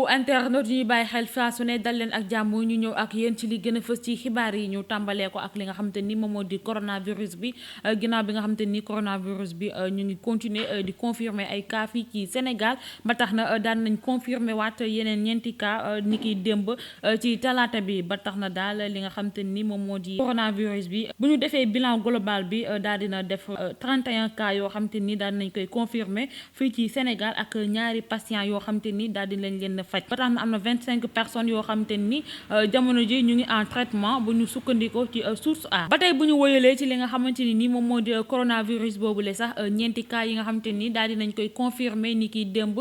mbokku internet yi ñuy bàyyi xel saa su ne dal leen ak jàmm ñu ñëw ak yéen ci li gën a fës ci xibaar yi ñu tàmbalee ko ak li nga xamante ni moom moo di coronavirus bi ginnaaw bi nga xamante ni coronavirus bi ñu ngi continuer di confirmer ay cas fii ci Sénégal ba tax na daan nañ confirmer waat yeneen ñeenti cas ni ki démb ci talaata bi ba tax na daal li nga xamante ni moom moo di coronavirus bi bu ñu defee bilan global bi daal dina def 31 cas yoo xamante ni daan nañ koy confirmer fii ci Sénégal ak ñaari patients yoo xamante ni daal di leen faj ba tax na am na 25 personnes yoo xamante ni jamono ji ñu ngi en traitement bu ñu sukkandikoo ci source A. ba tey bu ñu woyalee ci li nga xamante ni moom moo di coronavirus boobule sax ñeenti cas yi nga xamante ni daal di nañ koy confirmer ni ki démb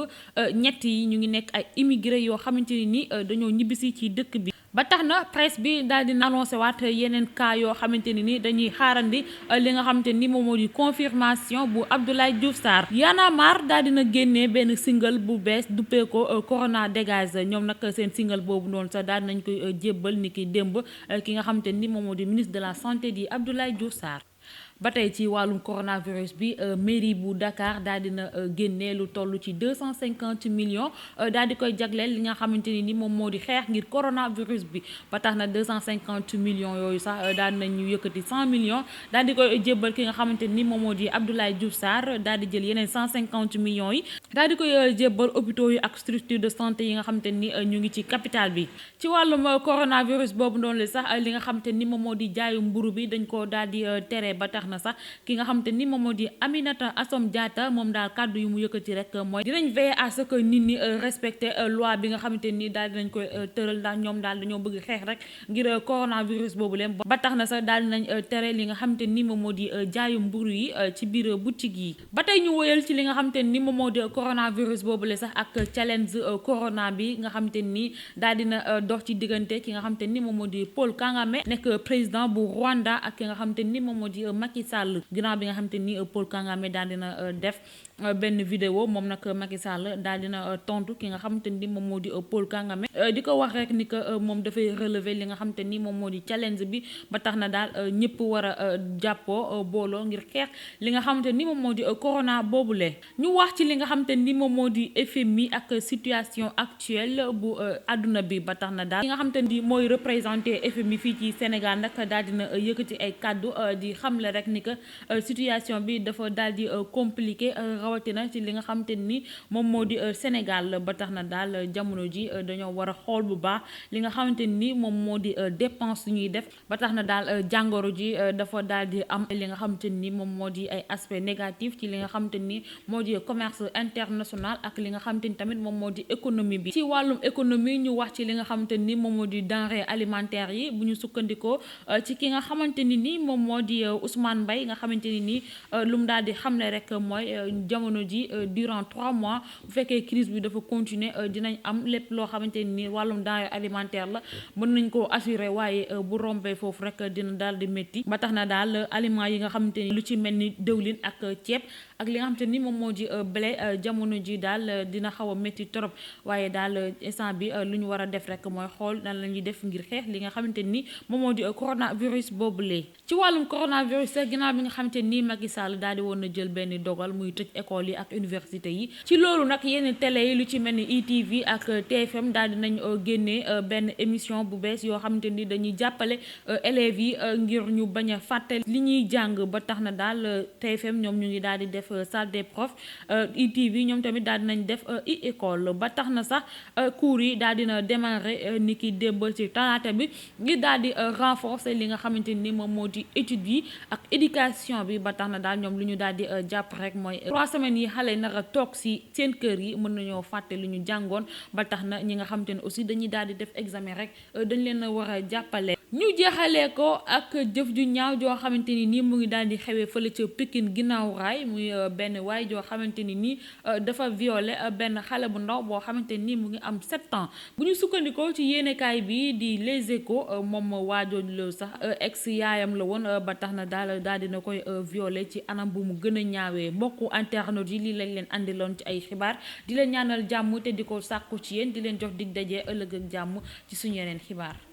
ñett yi ñu ngi nekk ay immigré yoo xamante ni dañoo ñibbisi ci dëkk bi. ba tax na presse bi daal di annoncé waat yeneen cas yoo xamante ni dañuy xaarandi li nga xamante ni moom moo di confirmation bu Abdoulaye Diouf Sarr. Y'en a marre daal dina génnee benn single bu bees duppee ko Corona dégage ñoom nag seen single boobu noonu sax daal nañ koy jébbal ni ki démb ki nga xamante ni moom moo di ministre de la santé di Abdoulaye Diouf Sarr. ba tey ci wàllum coronavirus bi mairie bu Dakar daal dina génnee lu toll ci 250 millions daal di koy jagleel li nga xamante ni moom moo di xeex ngir coronavirus bi ba tax na 250 millions yooyu sax daal nañu yëkkati 100 millions daal di koy jébbal ki nga xamante ni moom moo di Abdoulaye Diouf Sarr daal di jël yeneen 150 millions yi daal di koy jébbal hôpitaux yi ak structure de santé yi nga xamante ni ñu ngi ci capitale bi. ci wàllum coronavirus boobu noonu la sax li nga xamante ni moom moo di jaayu mburu bi dañ ko daal di tere ba tax na sax ki nga xamante ni moom moo di Aminata Assome Diatta moom daal kàddu yu mu yëkkati rek mooy dinañ veiller à ce que nit ñi respecter loi bi nga xamante ni daal dinañ koy tëral ndax ñoom daal dañoo bëgg xeex rek ngir coronavirus boobu leen ba tax na sax daal dinañ tere li nga xamante ni moom moo di jaayu mburu yi ci biir boutique yi. ba tey ñu wëyal ci li nga xamante ni moom moo di coronavirus boobu le sax ak challenge corona bi nga xamante ni daal dina dox ci diggante ki nga xamante ni moom moo di Paul Kagame nekk président bu Rwanda ak ki nga xamante ni moom moo di Macky Sall ginnaaw bi nga xamante ni Paul Kagame daal dina def benn vidéo moom nag Macky Sall daal dina tontu ki nga xamante ni moom moo di Paul Kagame di ko wax rek ni que moom dafay relever li nga xamante ni moom moo di challenge bi ba tax na daal ñëpp war a jàppoo booloo ngir xeex li nga xamante ni moom moo di corona boobule. ñu wax ci li nga xamante ni moom moo di FMI ak situation actuelle bu àdduna bi ba tax na daal li nga xamante ni mooy représenté FMI fii ci Sénégal nag daal dina yëkkati ay kàddu di xamle rek ni que situation bi dafa daal di compliqué rawatina ci li nga xamante ni moom moo di Sénégal ba tax na daal jamono ji dañoo war a xool bu baax li nga xamante ni moom moo di dépense yu ñuy def ba tax na daal jàngoro ji dafa daal di am li nga xamante ni moom moo di ay aspect négatif ci li nga xamante ni moo di commerce international ak li nga xamante ni tamit moom moo di économie bi. ci wàllum économie ñu wax ci li nga xamante ni moom moo di denrée alimentaire yi bu ñu sukkandikoo ci ki nga xamante ni moom moo di Ousmane Mbaye nga xamante ni lu mu daal di xamle rek mooy jamono ji durant 3 mois bu fekkee crise bi dafa continuer dinañ am lépp loo xamante ni wàllum denrée alimentaire la mën nañ koo assurer waaye bu rombee foofu rek dina daal di métti ba tax na daal aliments yi nga xamante ni lu ci mel ni dëwlin ak ceeb ak li nga xamante ni moom moo di blé jamono ji daal dina xaw a métti trop waaye daal instant bi lu ñu war a def rek mooy xool nan la ñuy def ngir xeex li nga xamante ni moom moo di coronavirus boobulee. ci wàllum coronavirus sax ginnaaw bi nga xamante ni Macky Sall daal di woon na jël benn dogal muy tëj école yi ak université yi ci loolu nag yenn télé yi lu ci mel ni ITV ak TFM daal di nañ génnee benn émission bu bees yoo xamante ni dañuy jàppale élèves yi ngir ñu bañ a fàtte li ñuy jàng ba tax na daal TFM ñoom ñu ngi daal di def salle des profs ITV ñoom tamit daal di nañ def école ba tax na sax cours yi daal dina démarrer ni ki démb ci talaata bi ngir daal di renforcer li nga xamante ni moom moo di études yi ak éducation bi ba tax na daal ñoom lu ñu daal di jàpp rek mooy 3 semaines yi xale nar a toog si seen kër yi mën nañoo fàtte lu ñu jàngoon ba tax na ñi nga xamante ne aussi dañuy daal di def examen rek dañ leen a war a jàppale. ñu jeexalee ko ak jëf ju ñaaw joo xamante ni nii mu ngi daal di xewee fële ca Pikine ginnaaw raay muy benn waay joo xamante ni nii dafa violé benn xale bu ndaw boo xamante ni mu ngi am 7 ans bu ñu sukkandikoo ci yéenekaay bi di Les Échos moom waajooju la sax ex yaayam la woon ba tax na daal dina koy violé ci anam bu mu gën a ñaawee. mbokku internet yi lii lañ leen andiloon ci ay xibaar di leen ñaanal jàmm te di ko sàkku ci yéen di leen jox dig daje ëllëg ak jàmm ci suñu yeneen xibaar.